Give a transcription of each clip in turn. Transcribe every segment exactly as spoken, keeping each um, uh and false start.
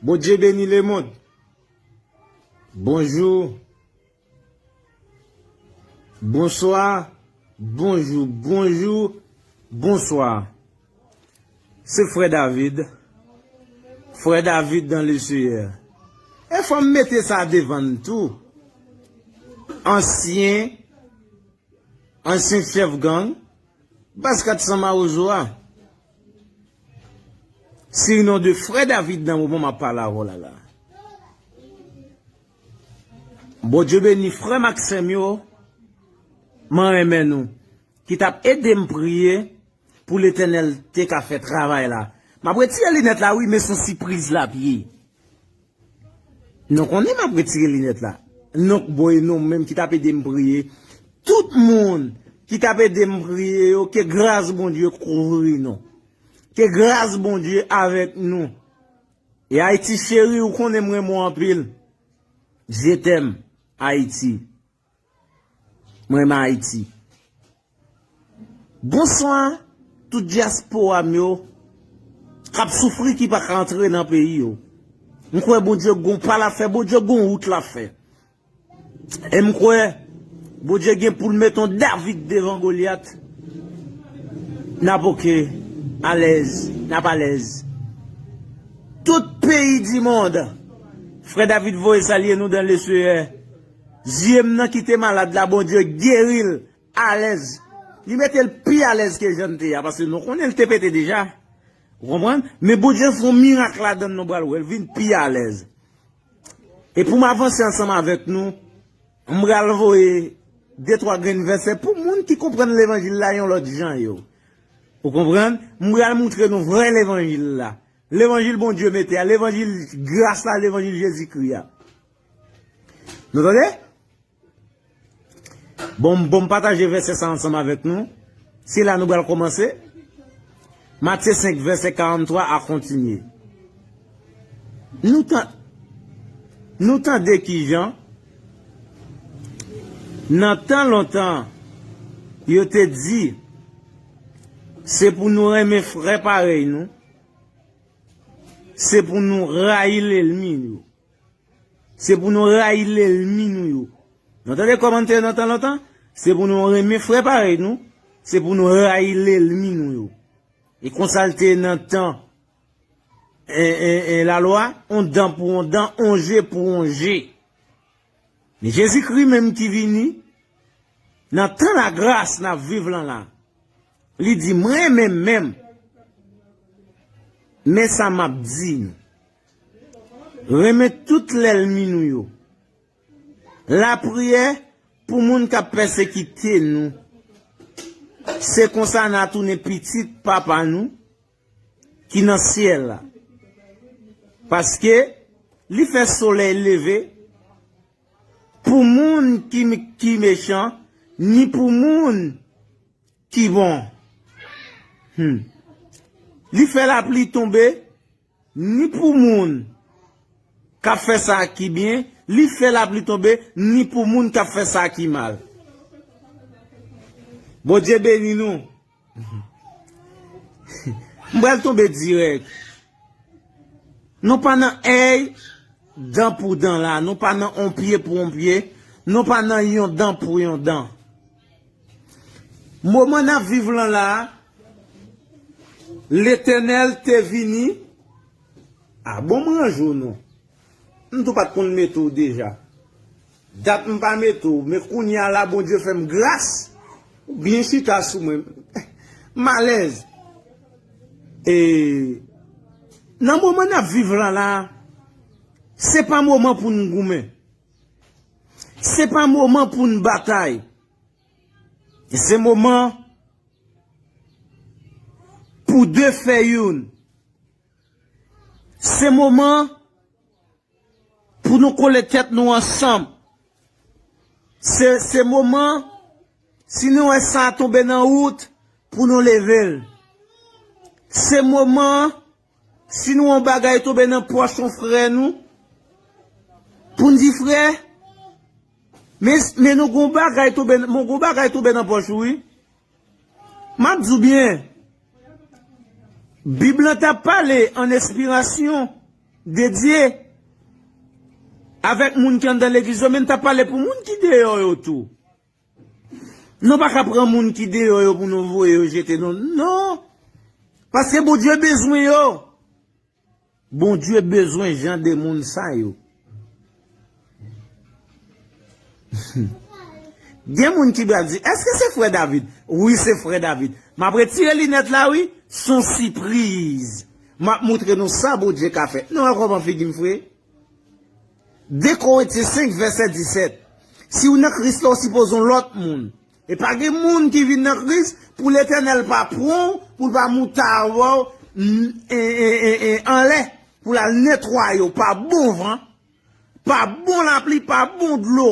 Bondye beni lemonn. Bonjou. Bonswa. Bonjou. Bonjou. Bonswa. Se frè David. Frè David dans le Seigneur. E fò m mete sa devan n tou. Ansyen, ansyen chèf gang, baz kat san Mawozo a. Sirnon de frè David nan moman m ap pale avè w la la. Bondye beni frè m ak sè m yo, mwen renmen nou, ki t ap ede m priye pou Letènèl te ka fè travay la. M ap retire linèt la wi, men se yon sipriz l ap ye. Nou konnen m ap retire linèt la. Nonk Boy nou menm ki t ap ede m priye. Tout moun ki t ap ede m priye yo, ke gras Bondye kouvri nou. Ke gras Bondye avèk nou. E Ayiti cheri, ou konnen m renmen w anpil. Je t'aime, Ayiti. Mwen renmen Ayiti. Bonswa, tout dyaspora m yo k ap soufri, ki pa ka antre nan peyi yo. M kwè Bondye gon pa l ap fè, Bondye gon wout l ap fè. E m kwè Bondye gen pou l mete yon David devan Golyat. N ap oke, alèz, n ap alèz. Tout peyi di mond, frè David voye salye nou dans le Seigneur. Zye m nan ki te malad la, Bondye geri l. Alèz. Li mete l pi alèz ke jan l te ye a, paske nou konnen l te pete deja. Ou konprann? Men Bondye fè yon mirak ladan l, nou pral wè l vin pi alèz. E pou m avanse ansanm avèk nou, m pral voye de twa grenn vèsè pou moun ki konprann levanjil la yon lòt jan yo. Ou konprann? M pral moutre nou vrè levanjil la. Levanjil Bondye mete a, levanjil gras la, levanjil Jezikri a. Nou tande? Bon, bon, m pataje vèsè sa ansanm avèk nou. Se la nou pral kòmanse. Matye senk, vèsè karanntwa a kontinye. Nou tan-, nou tande kijan, nan tan lontan, yo te di, se pou nou renmen frè parèy nou, se pou nou rayi lènmi nou. Se pou nou rayi lènmi nou yo. Nou tande kòman te ye nan tan lontan? Se pou nou renmen frè parèy nou. Se pou nou rayi lènmi nou yo. E konsa l te ye nan tan, e, e, e, lalwa, on dan pou on dan, on je pou on je. Men Jezikri menm ki vini, nan tan lagras n ap viv lan la, li di, mwen menm menm, men sa m ap di nou. Renmen tout lènmi nou yo. Lapriyè pou moun k ap pèsekite nou. Se konsa n a tounen pitit Papa nou ki nan syèl la. Paske li fè solèy leve pou moun ki, ki mechan, ni pou moun ki bon. Hmm. Li fè lapli tonbe, ni pou moun k ap fè sa ki byen, li fè lapli tonbe, ni pou moun k ap fè sa ki mal. Bondye beni nou. M pral tonbe dirèk. Nou pa nan èy dan pou dan la. Nou pa nan on pye pou on pye. Nou pa nan yon dan pou yon dan. Moman n ap viv lan la, Letènèl te vini. A bon, m ranje w non. M tou pa t konn mete w deja. Dat m pa mete w, men kounye a la, Bondye fè m gras. Ou byen chita sou mwen. M alèz. E nan moman n ap viv lan la, se pa moman pou n goumen. Se pa moman pou n batay. Se moman pou de fè youn. Se moman pou nou kole tèt nou ansanm. Se, se moman, si nou wè sa tonbe nan wout, pou nou leve l. Se moman, si nou wè yon bagay tonbe nan pòch yon frè nou, pou n di, frè, men, men nou gon bagay tonbe, men gon bagay tonbe nan pòch ou, wi. M ap di w byen, Bib lan t ap pale an enspirasyon. de Dye avèk moun ki anndan legliz yo, men n t ap pale pou moun ki deyò yo tou. Nou pa ka pran moun ki deyò yo pou nou voye yo jete, non. Non. Paske Bondye bezwen yo. Bondye bezwen jan de moun sa yo. Gen moun ki pral di, èske se frè David? Wi, se frè David. M ap retire linèt la, wi. Se yon sipriz. M ap montre nou sa Bondye ka fè. Nou wè kòman figi m fre? De Korentyen senk, vèsè disèt. Si w nan Kris la, w sipoze yon lòt moun. E pa gen moun ki vin nan Kris pou Letènèl pa pran w, pou l pa moute avè w, n-, e, e, e, e, anlè, pou l al netwaye w pa bon van, pa bon lapli, pa bon dlo.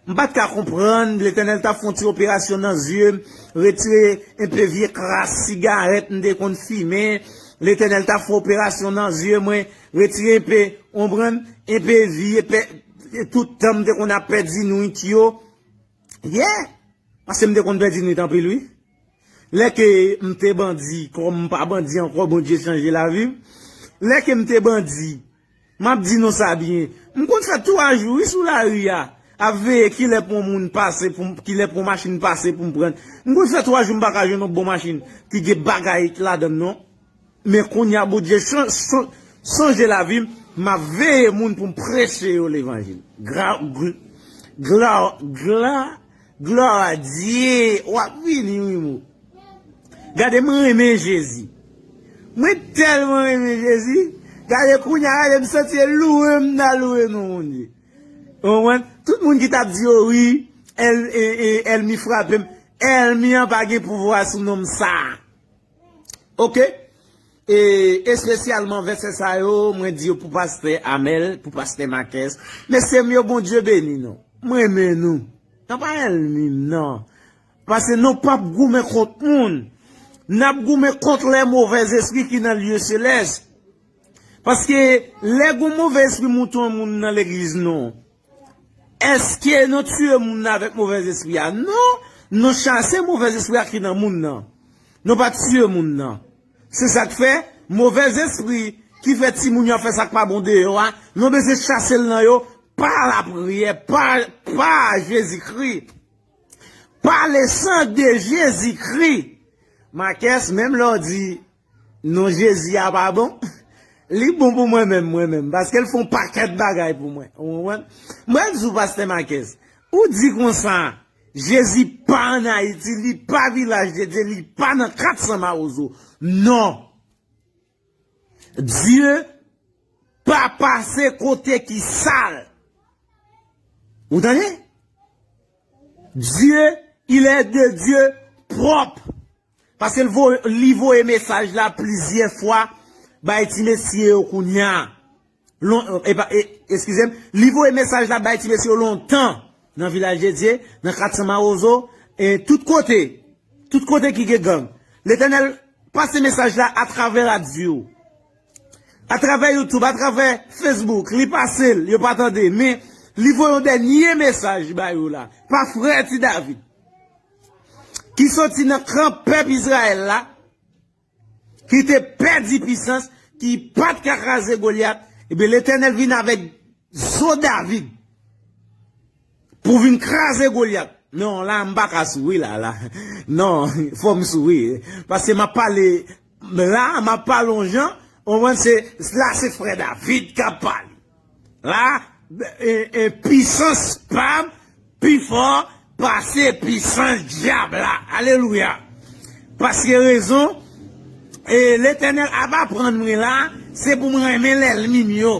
M pa t ka konprann, Letènèl t ap fè yon ti operasyon nan zye m, retire enpe vye kras sigarèt m te konn fimen. Letènèl t ap fè operasyon nan zye mwen, retire enpe, w konprann, enpe vye pè, tout tan m te konn ap pèdi nwit yo. Yeah! Paske m te konn pèdi nwit anpil, wi. Lè ke m te bandi, kòm m pa bandi ankò, Bondye chanje lavi m. Lè ke m te bandi, m ap di nou sa byen. M konn fè twa jou, wi, sou lari a, ap veye kilè pou yon moun pase, pou m, kilè pou yon machin pase pou m pran. M konn fè twa jou m pa ka jwenn yon bon machin ki gen bagay ladan l, non. Men kounye a, Bondye chan-, chan-, chanje lavi m, m ap veye moun pou m preche yo levanjil. Gra-, gl-, gla-, gla-, glwa a Dye, w ap vini, wi, mo. Gade, mwen renmen Jezi. Mwen tèlman renmen Jezi. Gade, kounye a, gade, m santi e louwe m ta louwe non Bondye. Ou konprann? Tout moun ki t ap di, "O wi, èl-, e, e, èlmi frape m." Èlmi an pa gen pouvwa sou non m sa. Oke? E espesyalman vèsè sa yo, mwen di yo pou pastè Amèl, pou pastè Makès. Mesye m yo, Bondye beni nou. Mwen renmen nou. Nan pa ènmi m, non. Paske nou p ap goumen kont moun. N ap goumen kont lè movèzespri ki nan lye selès. Paske lè gon movèzespri moute yon moun nan legliz nou, èske nou tiye moun nan avèk movèzespri a? Non, nou chase movèzespri a ki nan moun nan. Nou pa tiye moun nan. Se sa k fè, movèzespri ki fè timoun yo ap fè sa k pa bon deyò a, nou bezwen chase l nan yo pa lapriyè, pa, pa Jezikri. Pa le san de Jezikri. Makès, menm lè w di non Jezi a pa bon, li bon pou mwen menm, mwen menm, paske l fè yon pakèt bagay pou mwen. Ou konprann? Mwen di w, pastè Makès, ou di konsa, Jezi pa ann Ayiti, li pa Vilaj de Dye, li pa nan kat san Mawozo. Non. Dye pa pase kote ki sal. Ou tande? Dye, il est de Dieu pwòp. Paske l vo-, li voye mesaj la plizyè fwa bay ti mesye yo kounye a. Lon-, e pa, e, eskize m, li voye mesaj la bay ti mesye yo lontan. Nan Vilaj de Dye, nan kat san Mawozo, e tout kote. Tout kote ki gen gang. Letènèl pase mesaj la atravè radyo. Atravè YouTube, atravè Facebook, li pase l, yo pa tande, men li voye yon dènye mesaj ba yo la, pa frè Ti David, ki soti nan kan pèp Izrayèl la, ki te pèdi pisans, ki pa t ka kraze Golyat, ebyen, Letènèl vin avèk zo David pou vin kraze Golyat. Non, la, m pa ka souri la, la. Non, fò m souri. Paske m ap pale, la, m ap pale yon jan, ou konprann, se, la, se frè David k ap pale. La, e, e, pisans pa m pi fò pase pisans dyab la. Alelouya. Paske rezon, e, Letènèl ap aprann mwen la, se pou mwen renmen lènmi m yo.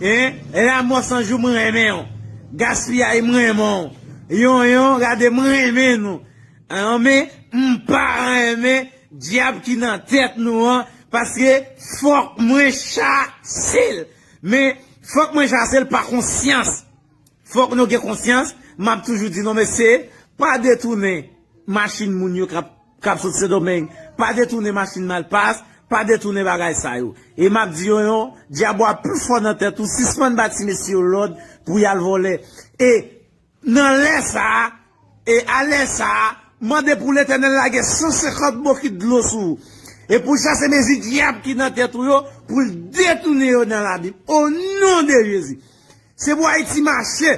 Hein? Lanmò san jou mwen renmen w. Gaspiyay mwen renmen w. Yonyon, gade mwen renmen nou. An, men, m pa renmen dyab ki nan tèt nou an, paske fòk mwen chase l. Men, fòk mwen chase l pa konsyans. Fòk nou gen konsyans, m ap toujou di nou, mesye, pa detounen machin moun yo k ap, k ap sot Sendomeng, pa detounen machin Malpas, pa detounen bagay sa yo. E m ap di yo, yon, dyab ou a pi fò nan tèt ou, sispann ba ti mesye yo lòd pou y al vòlè. E nan lè sa a, e a lè sa a, mande pou Letènèl lage san senkant bokit dlo sou ou. E pou l chase mezi dyab ki nan tèt ou yo, pou l detounen yo nan labim. O non de Jezi. Se pou Ayiti mache.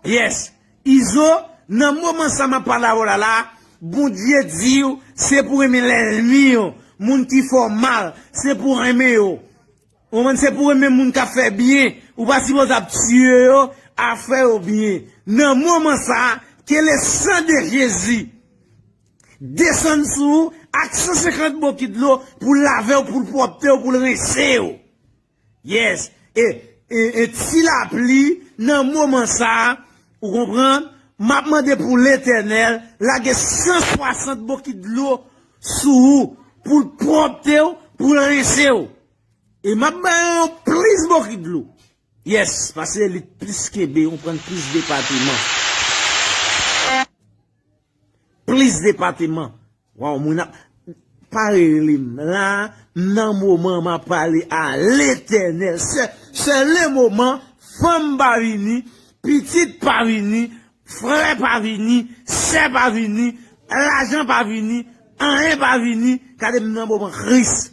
Yes. Izo, nan moman sa m ap pale avè w la la, Bondye di w, se pou renmen lènmi yo, moun ki fè w mal, se pou renmen yo. Ou konprann? Se pou renmen moun k ap fè byen. Ou pa sipoze ap tiye yo, ap fè yo byen. Nan moman sa, ke le san de Jezi desann sou ou ak san senkant bokit dlo pou l lave w, pou l pwòpte w, pou l rense w. Yes. E, e, e ti lapli nan moman sa, ou konprann? M ap mande pou Letènèl lage san swasant bokit dlo sou ou, pou l pwòpte w, pou l rense w. E m ap ba yo yon plis bokit dlo. Yes, paske li plis kenbe, yon pran plis depatman. Plis depatman. Waw, moun ap pa rele m la, nan moman m ap pale a Letènèl. Se, se le moman, fanm pa vini, pitit pa vini, frè pa vini, sè pa vini, lajan pa vini, anyen pa vini, gade m nan moman Kris.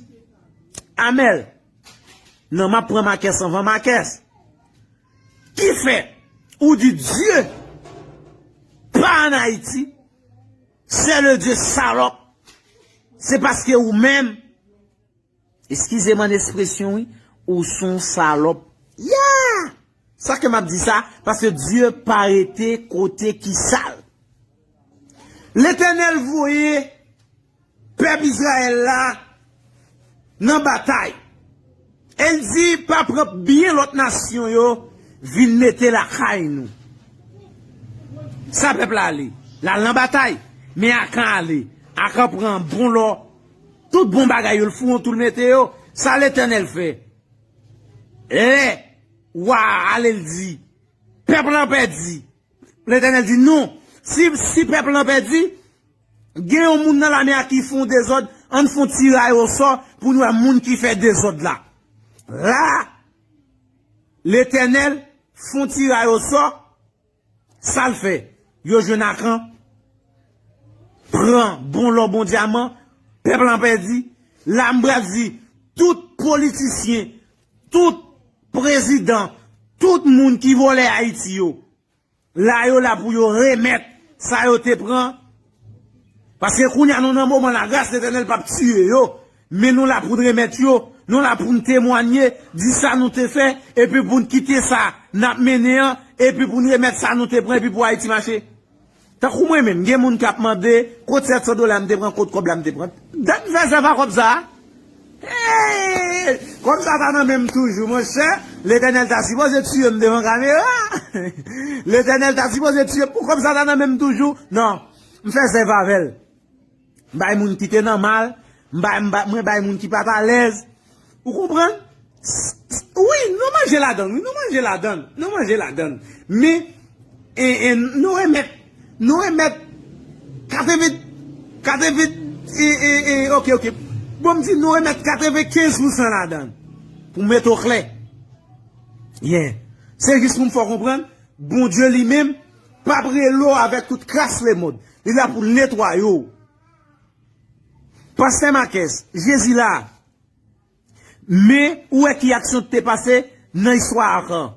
Amèn. Non, m ap pran Makès anvan Makès. Ki fè ou di Dye pa ann Ayiti, se le Dye salòp. Se paske ou menm, eskize m an ekspresyon, wi, ou se yon salòp. Ya! Sa ke m ap di sa, paske Dye pa rete kote ki sal. Letènèl voye pèp Izrayèl la nan batay. E l di, pa pran byen lòt nasyon yo vin mete lakay nou. Sa pèp la ale? L al nan batay. Men Akan ale. Akan pran bon lò. Tout bon bagay yo, l fouye yon tou l mete yo. Sa Letènèl fè? Lè wa a ale, l di, pèp lan pèdi. Letènèl di, non. Si, si pèp lan pèdi, gen yon moun nan lame a ki fè yon dezòd, ann fè yon tiray osò pou n wè moun ki fè dezòd la. La, Letènèl fè yon tiray osò, sa l fè? Yo jwenn Akan, pran bon lò, bon dyaman, pèp lan pèdi. La, m pral di, tout politisyen, tout prezidan, tout moun ki vòlè Ayiti yo, la yo la pou yo remèt sa yo te pran. Paske kounye a nou nan moman lagras, Letènèl p ap tiye yo. Men nou la pou n remèt yo. Nou la pou n temwanye, di sa nou te fè, epi pou n kite sa n ap mennen an, epi pou n remèt sa nou te pran, epi pou Ayiti mache. Tankou mwen menm, gen moun k ap mande, kot sèt san dola m te pran, kot kòb la m te pran. Dat m fè zèv a kòb sa a. Hey! Kòb sa ta nan men m toujou, monchè. Letènèl ta sipoze tiye m devan kamera. Letènèl ta sipoze tiye m pou kòb sa ta nan men m toujou. Non, m fè zèv avè l. M bay moun ki te nan mal, m bay, m bay, mwen bay moun ki pa t alèz. Ou konprann? S-, s-, wi, nou manje ladann, wi, nou manje ladann, nou manje ladann. Men, e, e, nou remèt, nou remèt katreven, katreven, e, e, e, oke, oke. Bon, m di nou remèt katrevenkenz pousan ladann. Pou m mete w klè. Yeah. Se jis pou m fè w konprann, Bondye li menm p ap rele w avèk tout kras lemonn. Li la pou l netwaye w. Pastè Makès, Jezi la. Men, ou wè ki aksyon ki te pase nan istwa Akan.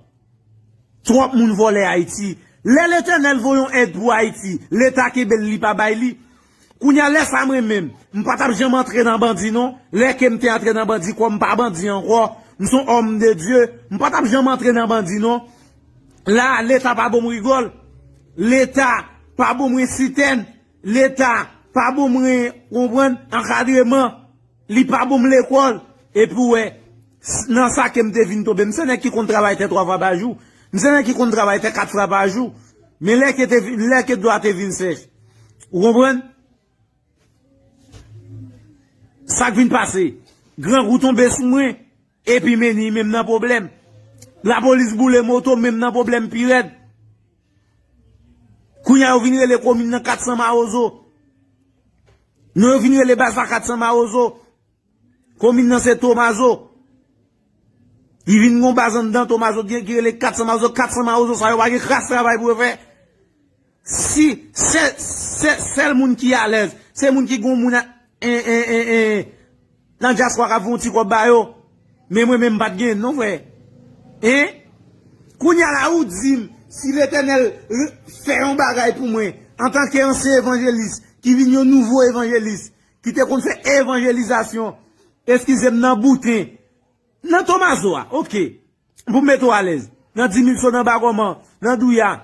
Twòp moun vòlè Ayiti. Lè Letènèl voye yon èd pou Ayiti, Leta kenbe l, li pa bay li. Kounye a, lè sa mwen menm, m pa t ap janm antre nan bandi non. Lè ke m te antre nan bandi, kòm m pa bandi ankò, m se yon òm de Dye, m pa t ap janm antre nan bandi non. La, Leta pa ban m rigòl. Leta pa ban m sitèn. Leta pa ban m, konprann, ankadreman. Li pa ban m lekòl. Epi w wè, s-, nan sa ke m te vin tonbe. M se nèg ki konn travay tè twa fwa pa jou. M se nèg ki konn travay tè kat fwa pa jou. Men lè ke te vi-, lè ke dlo a te vin sèch. Ou konprann? Sa k vin pase? Grangou tonbe sou mwen. Epi Meni menm nan pwoblèm. Lapolis boule moto menm nan pwoblèm pi rèd. Kounye a yo vin rele komin nan kat san mawozo. Non, yo vin rele baz la kat san mawozo. Komin nan se Tomazo. Li vin gon baz anndan Tomazo ki, ki rele kat san mawozo. Kat san mawozo sa yo pa gen kras travay pou yo fè. Si, sèl, sèl, sèl moun ki alèz, se moun ki gon moun a, en, en, en, en, nan dyaspora k ap voye yon ti kòb ba yo. Men mwen menm m pa t gen non, frè. Hein? Kounye a la, ou di m, si Letènèl re- fè yon bagay pou mwen, antanke ansyen evanjelis, ki vin yon nouvo evanjelis, ki te konn fè evanjelizasyon, eskize m, nan Bouten, nan Tomazo a, oke, pou m mete w alèz, nan Dimilso, nan Bagòman, nan Douya,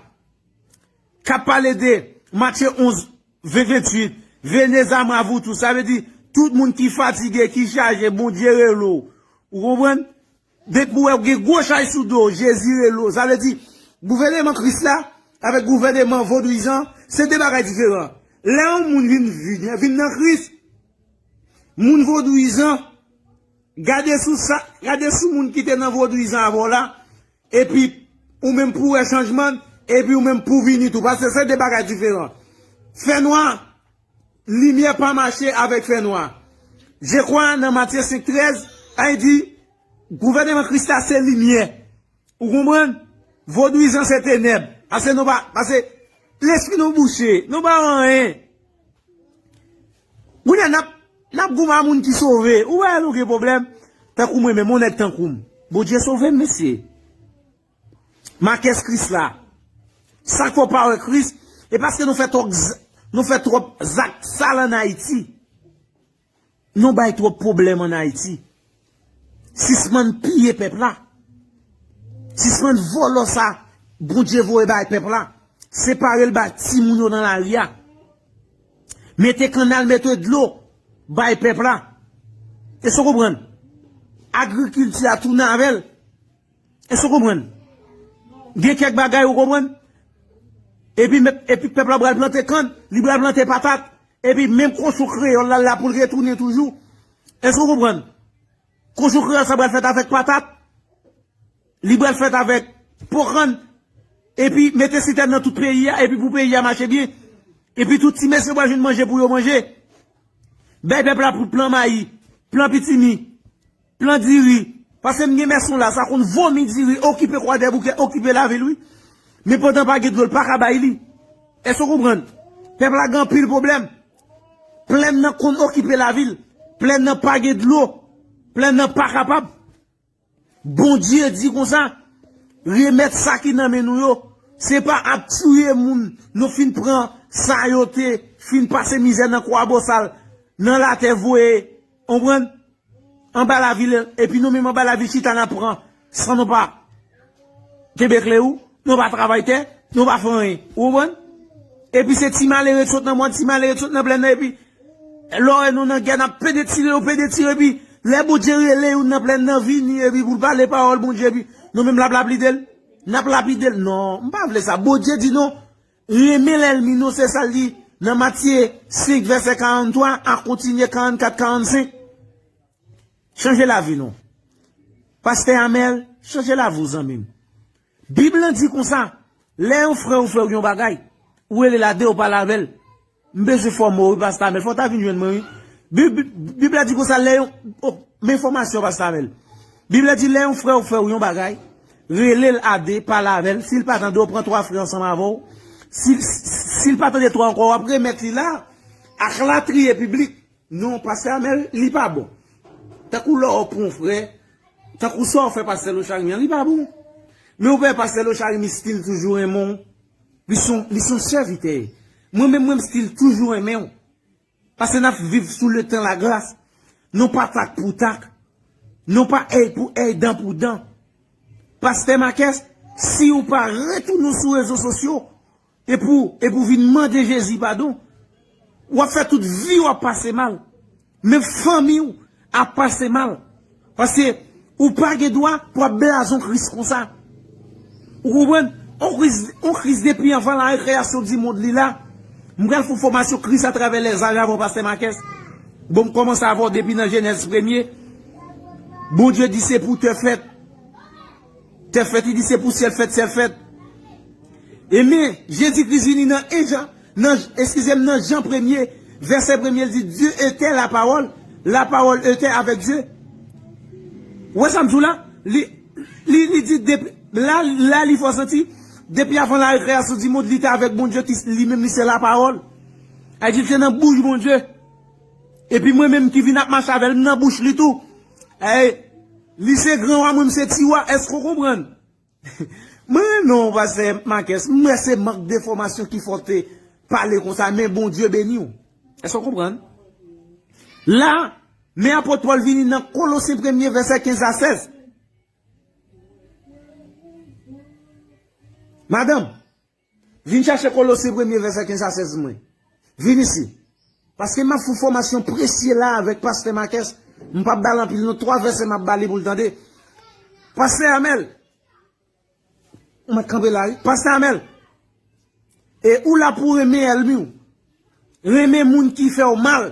k ap pale de Matye onz, ven, venntuit, Venez à moi, vous tous. Sa vle di, tout moun ki fatige, ki chaje, Bondye rele w. Ou konprann? Depi w wè w gen gwo chay sou do w, Jezi rele w. Sa vle di, gouvèneman Kris la, avèk gouvèneman vodouyizan, se de bagay diferan. Lè yon moun vin, vin, vin nan Kris, moun vodouyizan, gade sou sa, gade sou moun ki te nan vodouyizan avè w la, epi ou menm pou w wè chanjman, epi ou menm pou w vini tou, paske se de bagay diferan. Fènwa, limyè pa mache avèk fènwa. Je crois nan Matye senk trèz, a di, gouvèneman Kris la se limyè. Ou konprann? Vodouyizan se tenèb. Paske nou pa, paske lespri nou bouche, nou pa anyen. Kounye a n ap, n ap goumen a moun ki sove. Ou wè nou gen pwoblèm. Tankou mwen menm, yon nèg tankou m. Bondye sove m, mesye. Makès Kris la. Sa k fè w pa wè Kris? E paske nou fè twòp z- nou fè twòp zak sal ann Ayiti. Nou bay twòp pwoblèm ann Ayiti. Sispann piye pèp la. Sispann vòlò sa Bondye voye bay pèp la. Separe l bay timoun yo nan lari a. Mete kannal, mete dlo bay pèp la. Èske w konprann? Agrikilti a tounen avè l. Èske w konprann? Gen kèk bagay ou konprann? Epi, men- epi pèp la pral plante kann, li pral plante patat. Epi menm kochon kreyòl la la pou l retounen toujou. Èske w konprann? Kochon kreyòl sa pral fèt avèk patat. Li pral fèt avèk po kann. Epi mete sitèn nan tout peyi a, epi pou peyi a mache byen. Epi tout ti mesye pral jwenn manje pou yo manje. Bay pèp la pou plan mayi, plan pitimi, plan diri. Paske m gen mèson la, sa konn vomi diri, okipe Kwadèboukè, okipe lavil, wi. Men pandan pa gen dlo, l pa ka bay li. Èske w konprann? Pèp la gen anpil pwoblèm. Plèn nan konn okipe lavil. Plèn nan pa gen dlo. Plèn nan pa kapab. Bondye di konsa, remèt sa ki nan men nou yo. Se pa ap touye moun, nou fin pran sa yo te fin pase mizè nan Kwabosal, nan latè voye, konprann? Anba lavil, epi nou menm anba lavil chita n ap pran, san nou pa kenbe kle ou, nou pa travay tè, nou pa fè anyen. Ou konprann? Epi se ti malere k sot nan mòn, ti malere k sot nan plèn nan, epi lè w wè nou nan gè, n ap pede tire, yo pede tire, epi lè Bondye rele youn nan plèn nan vini, epi pou l pale pawòl Bondye, epi nou menm n ap lapide l. N ap lapide l. Non, m pa vle sa. Bondye di nou, renmen lènmi nou, se sa l di nan Matye senk, vèsè karanntwa, a kontinye karannkat, karannsenk. Chanje lavi nou. Pastè Amèl, chanje lavi w, zanmi m. Bib lan di konsa, lè yon frè ou fè w yon bagay, ou rele l a de, ou pale avè l. M bezwen fòme w, wi, Pastè Amèl. Fò w ta vin jwenn mwen, wi. Bib, Bib la di konsa, lè yon, oh, men enfòmasyon, Pastè Amèl. Bib la di, lè yon frè ou fè w yon bagay, rele l a de, pale avè l. Si l pa tande w, pran twa frè ansanm avè w. Si, si, si l pa tande twa ankò, w ap remèt li la, ak latriye piblik. Non, Pastè Amèl, li pa bon. Tankou lè w pran yon frè, tankou sa w fè Pastè Lochary an, li pa bon. Men ou wè Pastè Lochary, m still toujou renmen w. Li se yon, li se yon sèvitè. Mwen menm, mwen, m still toujou renmen w. Paske n ap viv sou le tan lagras. Non pa tak pou tak. Non pa èy pou èy, dan pou dan. Pastè Makès, si ou pa retounen sou rezo sosyo, e pou, e pou vin mande Jezi padon, w ap fè tout vi w ap pase mal. Men fanmi w ap pase mal. Paske ou pa gen dwa pou ap blaze yon Kris konsa. Ou konprann? On Kris, on Kris depi anvan la rekreyasyon di mond li la. M pral fè yon fòmasyon Kris atravè lèzaj avè w, Pastè Makès. Bon, m kòmanse avè w depi nan Jenèz premye. Bondye di se pou tè fèt. Tè fèt, li di se pou syèl fèt, syèl fèt. E men, Jezi Kris vini nan en Jan, nan, eskize m, nan Jan premye, vèsè premye, li di, Dieu était la parole, la parole était avec Dieu. Ou wè sa m di w la? Li, li, li di, depi, la, la, li fè w santi, depi avan la rekreyasyon di mond, li te avèk Bondye, ki li menm, li se la parole. Sa vle di, li te nan bouch Bondye. Epi mwen menm ki vin ap mache avè l, m nan bouch li tou. Ey, li se gran wa, mwen m se ti wa, èske w konprann? Mwen renmen w, pastè Makès, m wè se mank de fòmasyon ki fè w te pale konsa, men Bondye beni w. Èske w konprann? La, men apot Pòl vini nan Kolosen premye vèsè kenz a sèz. Madanm, vin chache Kolosen premye vèsè kenz a sèz mwen. Vin isi. Paske m ap fè yon fòmasyon presye la avèk pastè Makès. M p ap ba l anpil non, twa vèsè m ap ba li pou l tande. Pastè Amèl, ou mèt kanpe la, wi. Pastè Amèl, e ou la pou renmen ènmi w. Renmen moun ki fè w mal.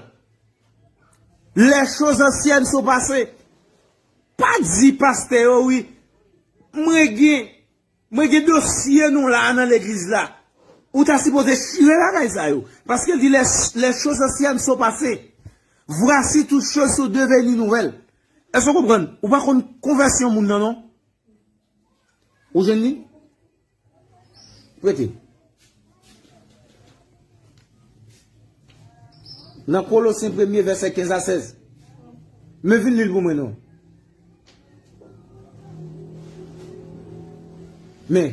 Les choses anciennes sont passées. Pa di pastè yo, wi. Mwen gen, mwen gen dosye nou la nan legliz la. Ou ta sipoze chire bagay sa yo. Paske l di les, les choses anciennes sont passées. Voici toutes choses sont devenues nouvelles. Èske w konprann? Ou pa konn konvèsyon moun nan, non? Ou jwenn li? Prete. Nan Kolosen premye vèsè kenz a sèz. Men vin li l pou mwen non. Men.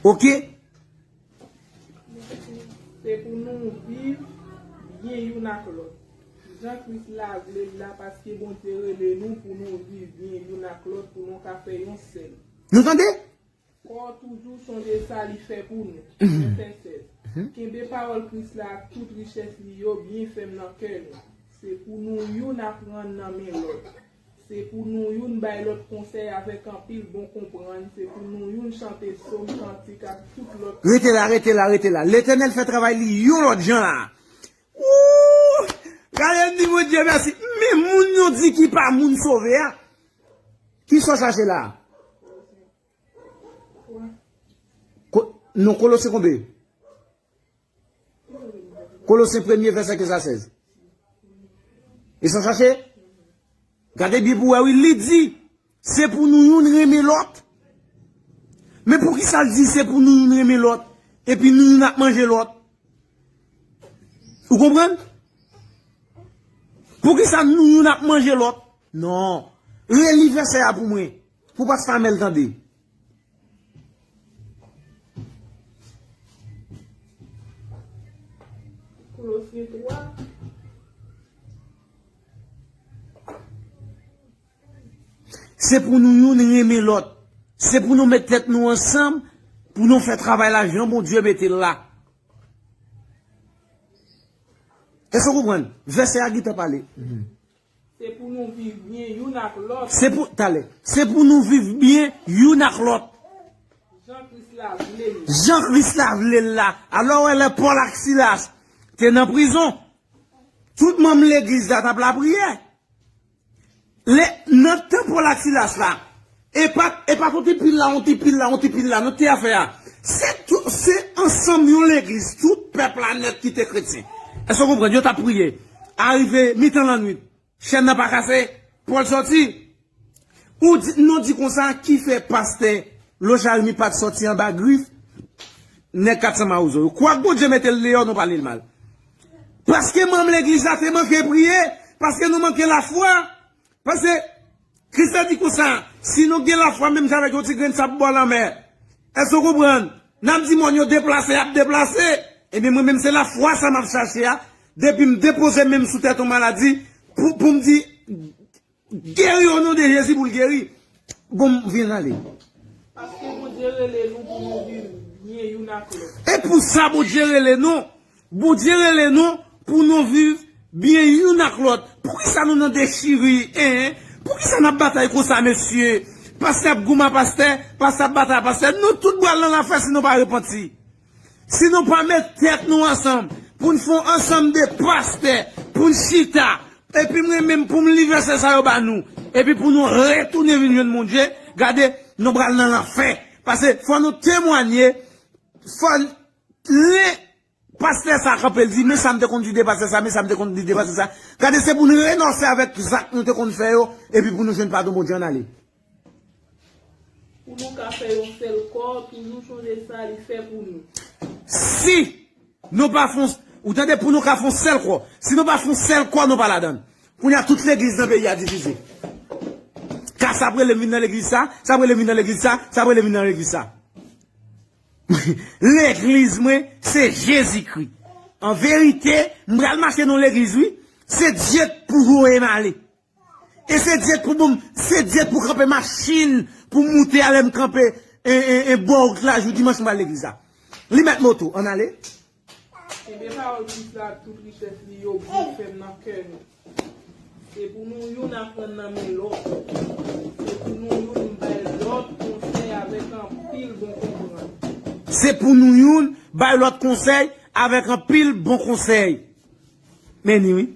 Oke? Se pou nou viv byen youn ak lòt. Jan Kris la vle l la, paske Bondye rele nou pou nou viv byen youn ak lòt, pou nou ka fè yon sèl. Nou tande? Kò toujou sonje sa li fè pou nou. Vèsè sèz. Kenbe pawòl Kris la ak tout richès li yo byen fèm nan kè nou. Se pou nou youn aprann nan men lòt. Se pou nou youn bay lòt konsèy avèk anpil bon konprann. Se pou nou youn chante sòm, kantik ak tout lòt. Rete la, rete la, rete la. Letènèl fè travay li yon lòt jan la. Wouy! Gade m di Bondye mèsi. Men moun yo di ki pa moun sove a. Kisa w chache la? Ko, non, Kolosen konbe? Kolosen premye vèsè kenz a sèz. E sa w chache? Gade byen pou w wè wi, li di, se pou nou youn renmen lòt. Men poukisa l di se pou nou youn renmen lòt, epi nou youn ap manje lòt? Ou konprann? Poukisa nou youn ap manje lòt? Non. Reli vèsè a pou mwen. Pou pastè Amèl tande. Kolosyen twa. Se pou nou youn renmen lòt. Se pou nou met tèt nou ansanm pou nou fè travay la jan Bondye mete l la. Èske w konprann? Vèsè a gentan pale. Se pou nou viv byen youn ak lòt. Se pou, talè, se pou nou viv byen youn ak lòt. Jan Kris la vle l. Jan Kris la vle l la. Alò, w wè lè Pòl ak Silas te nan prizon, tout manm legliz la t ap lapriyè. Lè, nan tan Pòl ak Silas la, e pa, e pa t yon ti pil la, yon ti pil la, yon ti pil la, non, te afè a. Se tou, se ansanm yon legliz, tout pèp la nèt ki te kretyen. Èske w konprann? Yo t ap priye. Arive mitan lannwit, chèn nan pa kase, Pòl sòti. Ou di, nou di konsa, ki fè pastè Lojarimi pa t sòti anba grif nèg kat san Mawouzo yo? Kwak Bondye mete l deyò, nou pale l mal. Paske manm legliz la te manke priye, paske nou manke lafwa. Paske Kris la di konsa, si nou gen lafwa menm jan avèk yon ti grenn sab bò lanmè, èske w konprann? N ap di mòn yo deplase, y ap deplase. Ebyen, mwen menm, se lafwa sa m ap chache a. Depi m depoze men m sou tèt yon maladi, pou, pou m di, geri o non de Jezi pou l geri. Bon, m vin ale. Paske Bondye rele nou pou nou viv byen youn ak lòt. E pou sa Bondye rele nou. Bondye rele nou pou nou viv byen youn ak lòt. Poukisa nou nan dechiri, en? Poukisa n ap batay konsa, mesye? Pastè ap goumen a pastè, pastè ap batay a pastè. Nou tout pral nan lanfè si nou pa repanti. Si nou pa met tèt nou ansanm pou n fè yon ansanm de pastè, pou n chita, epi mwen menm pou m li vèsè sa yo ba nou, epi pou nou retounen vin jwenn Bondye, gade, nou pral nan lanfè. Paske fò nou temwanye, fò n, lè pastè sa kanpe, l di, men sa m te konn di de pastè sa, men sa m te konn di de pastè sa. Gade, se pou n renonse avèk zak nou te konn fè yo, epi pou nou jwenn padon Bondye, ann ale. Pou nou ka fè yon sèl kò, toujou sonje sa li fè pou nou. Si nou pa fon, Ou tande, pou nou ka fè yon sèl kò. Si nou pa fè yon sèl kò, nou pa ladan. Kounye a, tout legliz nan peyi a divize. Ka sa ap rele m vin nan legliz sa, sa ap rele m vin nan legliz sa, sa ap rele m vin nan legliz sa. Legliz mwen, se Jezikri. An verite, m pral mache nan legliz, wi. Se Dye k pou voye m ale. E se Dye k pou bon, se Dye k pou kanpe machin pou moute a lè m kanpe en, en, en bò wout la jou dimanch m pral legliz la. Li mèt moto, ann ale. Kenbe pawòl Kris la ak tout richès li yo byen fèm nan kè nou. Se pou nou youn aprann nan men lòt. Se pou nou youn bay lòt konsèy avèk anpil bon konprann. Se pou nou youn bay lòt konsèy avèk anpil bon konsèy. Men ni wi.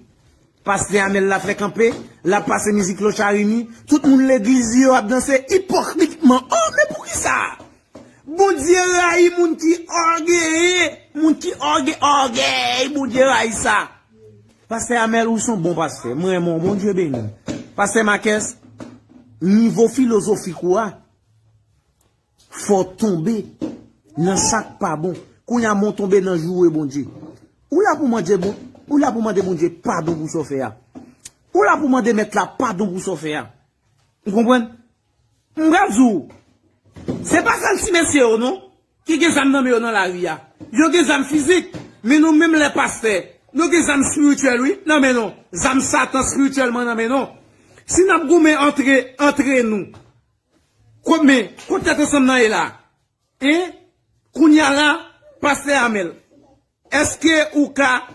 Pastè Amèl la fè kanpe, l ap pase mizik Locharini, tout moun legliz yo ap danse ipokritman. Oh, men poukisa? Bondye rayi moun ki ògeye, moun ki òge-, ògèy, Bondye rayi sa. Pastè Amèl, ou se yon bon pastè. Mwen renmen w, Bondye beni w. Pastè Makès, nivo filozofik ou a, fò w tonbe nan sa k pa bon. Kounye a, men w tonbe nan joure Bondye. Ou la pou mande bon, ou la pou mande Bondye padon pou sa w fè a. Ou la pou mande Mèt la padon pou sa w fè a. Ou konprann? M pral di w, se pa sèl ti mesye yo non, ki gen zam nan men yo nan lari a. Yo gen zam fizik, men nou menm lè pastè, nou gen zam espirityèl wi, nan men nou. Zam Satan espirityèlman nan men nou. Si n ap goumen antre, antre nou, kot men, kot tèt ansanm nan ye la? Hein? Kounye a la, pastè Amèl, èske ou ka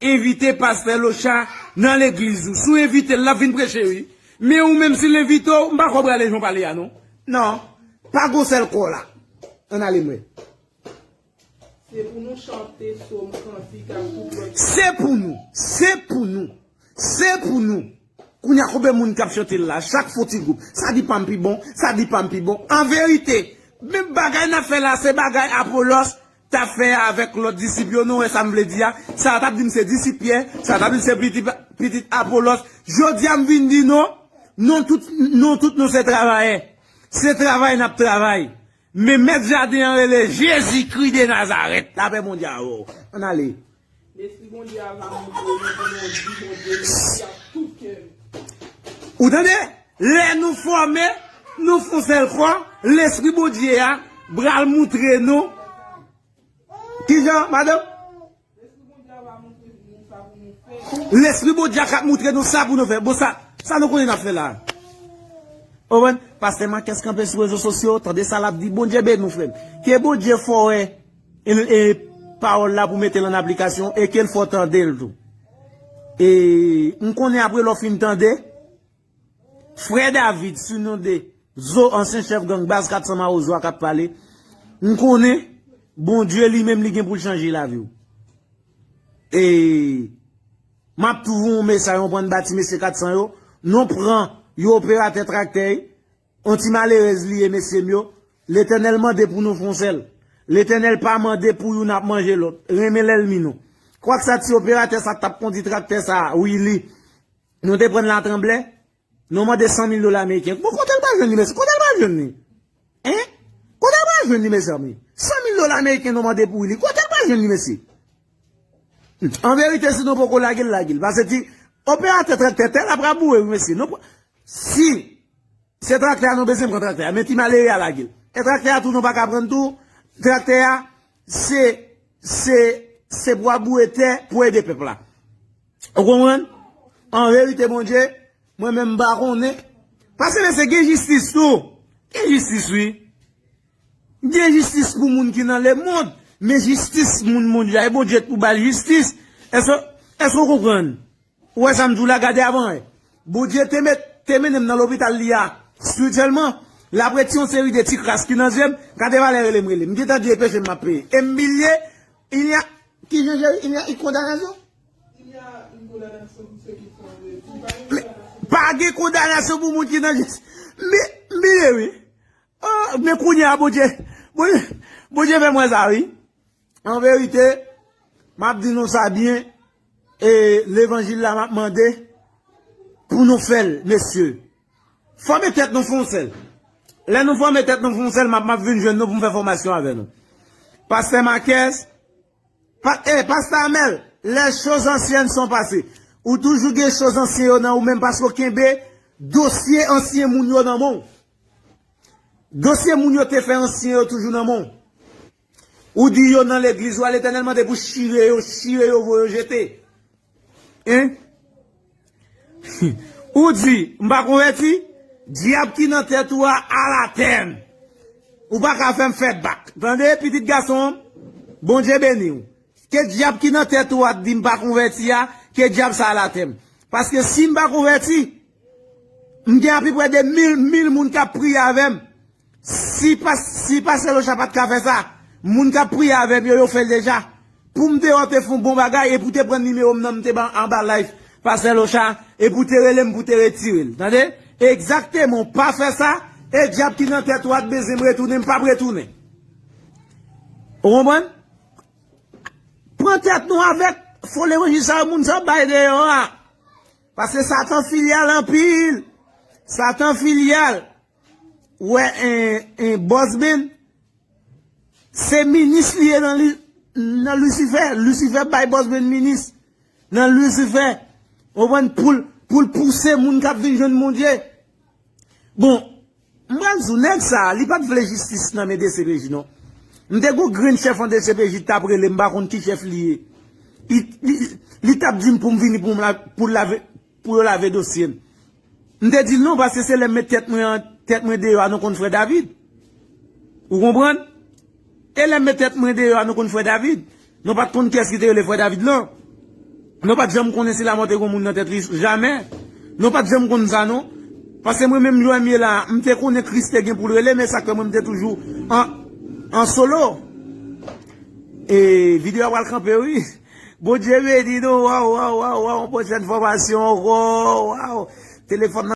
envite pastè Locha nan legliz ou? Si w envite l, l ap vin preche wi. Men ou menm si l envite w, m pa kwè w prale jan w pale a non. Non. Pa gon sèl kò la. Ann ale mwen. Se pou nou chante sòm, kantik ak tout lòt. Se pou nou. Se pou nou. Se pou nou. Kounye a konbyen moun k ap chante l la? Chak fo ti gwoup. Sa di pa m pi bon, sa di pa m pi bon. An verite, menm bagay n ap fè la, se bagay Apolos t ap fè avèk lòt disip yo, nou wè sa m vle di a. Sa t ap di m se disip Pyè, sa t ap di m se pitit, pitit Apolos. Jodi a m vin di nou, nou tout, nou tout nou se travayè. Se travay n ap travay. Men mèt jaden an rele Jezikri de Nazarèt. Lapè Bondye avè w. Ann ale. Lespri Bondye a va montre nou pou nou di Bondye mèsi ak tout kè nou. Ou tande? Lè nou fòme, nou fè yon sèl kò, Lespri Bondye a pral montre nou. Kijan, madanm? Lespri Bondye a ka montre nou sa pou nou fè. Bon, sa, sa nou konnen n ap fè la. Ou konprann? Pastè Makès kanpe sou rezo sosyo, tande sa l ap di. Bondye beni w, frè m. Ke Bondye fè w wè e, e, pawòl la pou mete l an aplikasyon e ke l fè w tande l tou. E m konnen apre lè w fin tande, frè David, sou non de Zo, ansyen chèf gang baz kat san Mawozo a k ap pale, m konnen Bondye li menm li gen pou l chanje lavi w. E m ap tou voye yon mesaj, yon prann ba ti mesye kat san yo. Nou pran yon operatè traktè, yon ti malerèz li ye, mesye m yo. Letènèl mande pou nou fè yon sèl. Letènèl pa mande pou youn ap manje lòt. Renmen lènmi nou. Kwak sa ti operatè sa t ap kondi traktè sa, Willy, nou te pran l la Tranblè. Nou mande san mil dola ameriken. Bon, kote l pral jwenn li, mesye? Kote l pral jwenn li? Hein? Kote l pral jwenn li, mezanmi? San mil dola ameriken nou mande pou li. Kote l pral jwenn li, mesye? An verite, si nou poko lage l, lage l. Paske ti operatè traktè tè la pral boure, wi, mesye. Nou pran, si se traktè a nou bezwen pran traktè a, men ti malere a lage l. E traktè a tou nou pa ka pran tou. Traktè a, se, se, se pou al boure tè pou ede pèp la. Ou konprann? An verite, Bondye, mwen menm m pa konnen. Paske mesye gen jistis tou. Gen jistis, wi. Gen jistis pou moun ki nan lemonn. Men jistis moun Bondye a, e Bondye k pou ba l jistis. Èske, èske w konprann? Ou wè sa m di w la, gade avan, wi. Bondye te met, te mennen m nan lopital li a, espirityèlman. L ap retire yon seri de ti kras ki nan zye m. Gade valè rele m rele. M gentan di e peche m m ap peye. E m bliye, il y a, kijan, il y a une condamnation? Men, pa gen kondanasyon pou moun ki nan jis. Men, men, wi. Oh, men kounye a, Bondye, Bondye, Bondye fè mwen sa, wi. An verite, m ap di nou sa byen, e levanjil la, m ap mande pou nou fè l, mesye. Fòme tèt nou fè yon sèl. Lè nou fòme tèt nou fè yon sèl, m ap, m ap vin jwenn nou pou m fè fòmasyon avè nou. Pastè Makès, Pa, eh, pastè Amèl, Les choses anciennes sont passées. Ou toujou gen choz ansyen yo nan ou menm paske w kenbe dosye ansyen moun yo nan men w. Dosye moun yo te fè ansyen yo toujou nan men w. Ou di yo nan legliz ou a, Letènèl mande pou chire yo, chire yo, voye yo jete. Hein? Ou di, m pa konvèti, dyab ki nan tèt ou a, alatèm. Ou pa ka fè m fèt bak. Tande, pitit gason, Bondye beni w. Ke dyab ki nan tèt ou a di m pa konvèti a, ke dyab sa alatèm. Paske si m pa konvèti, m gen apeprè de mil, mil moun k ap priye avè m. Si pas, si pastè Locha pa t ka fè sa, moun k ap priye avè m yo, yo fè l deja. Pou m te wè w te fè yon bon bagay, epi w te pran nimewo m nan, m te ba anba live pastè Locha, epi w te rele m pou te retire l. Tande? Egzakteman, w pa fè sa, e dyab ki nan tèt ou a t bezwen m retounen, m p ap retounen. Ou konprann? Pran tèt nou avèk fo levanjil sa yo moun sa ap bay deyò a. Paske Satan filyal anpil. Satan filyal. Ou wè, en, en Bòsben, se minis li ye nan, li, nan Lisifè. Lisifè bay Bòsben minis nan Lisifè. Ou konprann? Pou l, pou l pouse moun k ap vin jwenn Bondye. Bon, m pral di w, nèg sa a, li pa t vle jistis nan men D C P J non. M te gon grenn chèf an D C P J t ap rele m, m pa konn ki chèf li ye. Li, li, li t ap di m pou m vini pou m la, pou l lave, pou yo lave dosye m. M te di l non, paske se lè m met tèt mwen an, tèt mwen deyò a, nou konn frè David. Ou konprann? E lè m met tèt mwen deyò a, nou konn frè David. Nou pa t konn kiyès ki te rele frè David lan. Nou pa t janm konnen si lamò te gen moun nan tèt li, jamè. Nou pa t janm konn sa non. Paske mwen menm jan m ye la, m te konnen Kris te gen pou l rele, men sa k fè mwen m te toujou an, an solo. E videyo a pral kanpe wi. Bondye beni nou, waw, waw, waw, waw, yon pwochèn fòmasyon ankò, waw. Telefòn nan